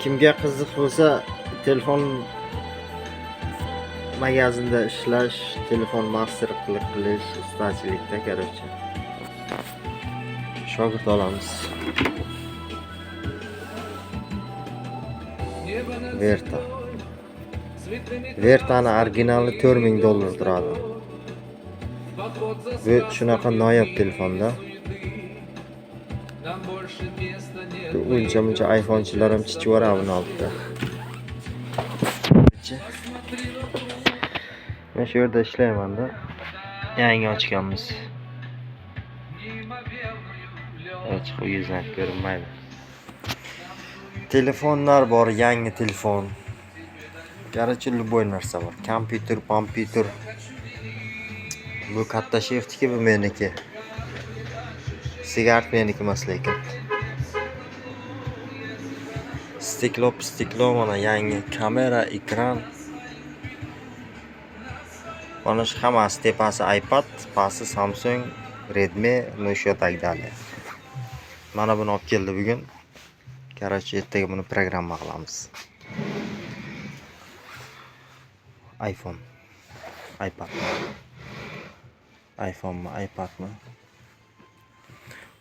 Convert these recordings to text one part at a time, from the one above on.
Kimga qiziq bo'lsa, telefon magazinda ishlash, telefon master qilish, ustachilikda, короче. Shogird olamiz. Verta. Vertani originali $4000 turadi. Bu shunaqa noyob telefonda. Uncha muncha iPhonechilar ham chichib yuboradi buni oldida. Men shu yerda ishlayman-da. Yangi ochganmiz. Ochiq yuzdan ko'rinmaydi. Telefonlar bor, yangi telefon. Короче, любой narsa bor. Kompyuter, kompyuter. Bu katta sheftiki, bu meniki. Sigaret meniki emas lekin. Steklo, steklo mana yangi kamera, ekran. Mana shu hammasi tepasi iPad, pasti Samsung, Redmi, ну еще так далее. Mana buni olib keldi bugun. Короче, ertaga buni programma qilamiz. iPhone, iPad. iPhone'mi, iPad'mi?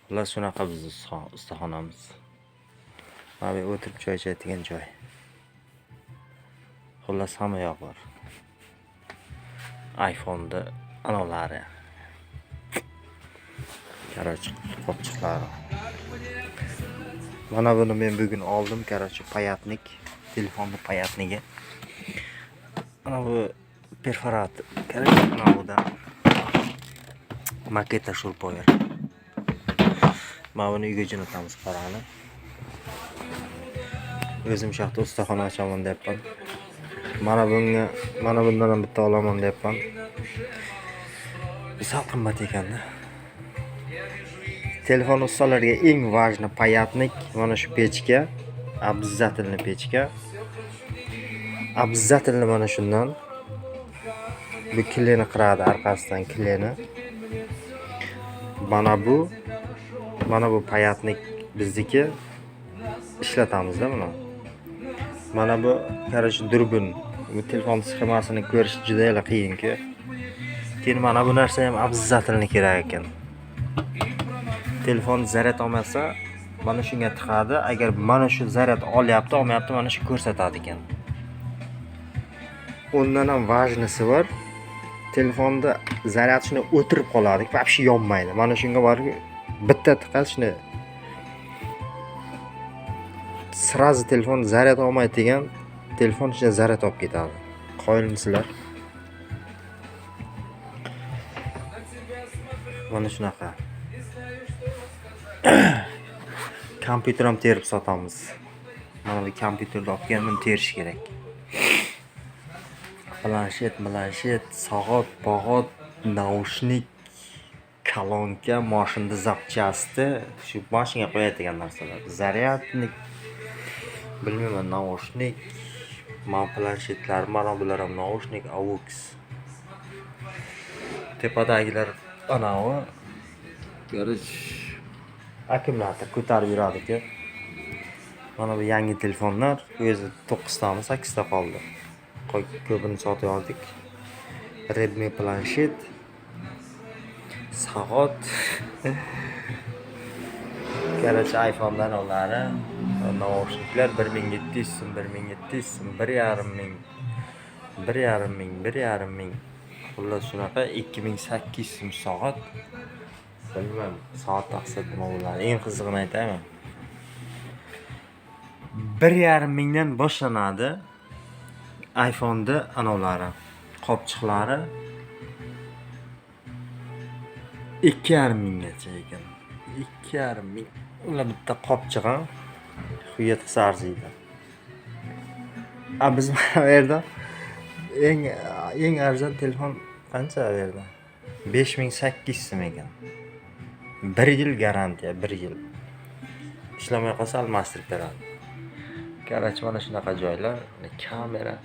Xullas shunaqa bizni ustaxonamiz. Mana bu o'tirib choy ichadigan joy. Xullas hamma yoq bor. iPhone'da anavlari. Короче, qopchiqlari. Mana buni men bugun oldim, короче, payatnik, telefonni payatnigi. Mana bu perforat, короче, mana budan Maketa Shurpower. Mana buni uyga jo'natamiz qorani. O'zim shu yoqda ustaxona ochaman deyapman. Mana bunga, mana bundan ham bitta olaman deyapman. Bu sal qimmat ekanda. Telefon ustalariga eng важный payatnik mana shu pechka, обязательно pechka. Обязательно mana shundan. Bu kleni qiradi orqasidan kleni. Mana bu payatnik bizniki ishlatamizda buni. Mana bu, короче, durbin. Bu telefon sxemasini ko'rish juda ham qiyinki. Keyin mana bu narsa ham обязательно kerak ekan. Telefon zaryad olmasa, mana shunga tiqadi. Agar mana shu zaryad olyapti, olmayapti, mana shu ko'rsatadi ekan. Undan ham важныйsi bor. Telefonda zaryad shuni o'tirib qoladi, вообще yonmaydi. Mana shunga borib bitta tiqasiz shuni сразу telefon zaryad olmaydi degan telefon ichida zaryad olib ketadi. Qoyilmisizlar? Mana shunaqa. Kompyuter ham terib sotamiz. Mana bu kompyuterni olib kelib buni terish kerak. Planshet, planshet, soat, pog'ot, naushnik, kolonka, moshinda zapchasti, shu mashinaga qo'yadigan narsalar. Zaryadnik, bilmayman, naushnik, mana planshetlar, mana bular ham naushnik, AUX. Tepadagilar anavi, короче, akkumulyator ko'tarib yuradi-ku. Mana bu yangi telefonlar, o'zi 9 tami, 8 ta qoldi. Ko'pini sotib oldik. Redmi planshet, soat, короче, iPhone'dan ularni naushniklar 1700 so'm, 1700 so'm, 1,5 ming, 1,5 ming, 1,5 ming. Xullas shunaqa 2800 so'm soat. Bilmayman, soat taqsa nima bo'ladi. Eng qizig'ini aytaymi? 1,5 mingdan boshlanadi iPhone'da anavlari, qopchiqlari 2,5 minggacha ekan. 2,5 ming. Ular bitta qopchig'i hujjat qilsa arziydi. A biz mana bu yerda eng arzon telefon qancha bu yerda? 5800 so'm ekan. 1 yil garantiya, 1 yil. Ishlamay qolsa almashtirib beradi. Короче, mana shunaqa joylar, kamera.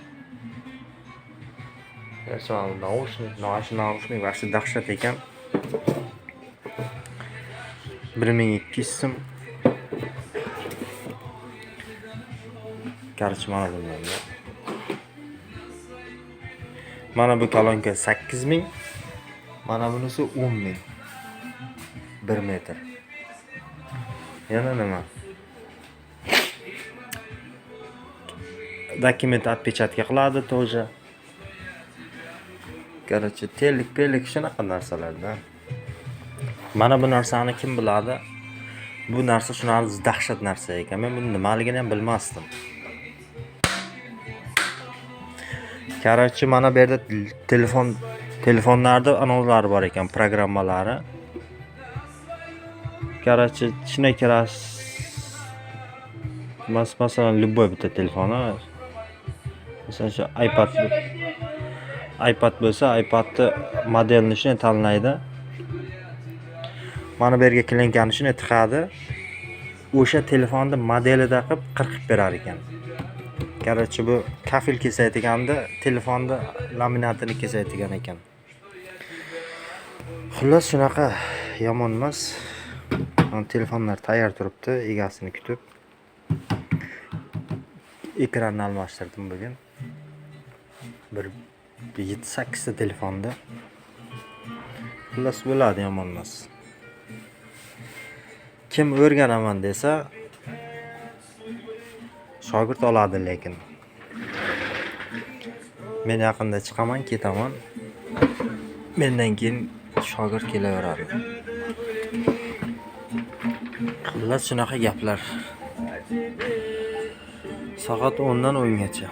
Короче, mana bu naushnik, naushnik вообще dahshat ekan. 1200 so'm. Короче, mana bundan. Mana bu kolonka 8000, mana bunisi 10 000. 1 metr. Yana nima? Документ отпечатка qiladi тоже. Короче, телик pelik, shunaqa narsalarda. Mana bu narsani kim biladi? Bu narsa shunaqa dahshat narsa ekan. Men buni nimaligini ham bilmasdim. Короче, mana bu yerda telefonlarda anonslari bor ekan, programmalari. Короче, shunday kirasiz. Masalan, любой bitta telefoni. Masalan, shu iPad bo'lsa, iPadni modelini shunday tanlaydi. Mana bu yerga klinkani shunday tiqadi. O'sha telefonni modelida qilib qirqib berar ekan. Короче, bu kafel kesaydiganda telefonni laminatini kesaydigan ekan. Xullas, shunaqa yomon emas. Mana telefonlar tayyor turibdi, egasini kutib. Ekranni almashtirdim bugun. Bir 7-8 ta telefonda. Xullas, bo'ladi, yomon emas. Kim o'rganaman desa, shogird oladi lekin. Men yaqinda chiqaman, ketaman. Mendan keyin shogird kelaveradi. Xullas, shunaqa gaplar. Soat 10 dan 10 gacha.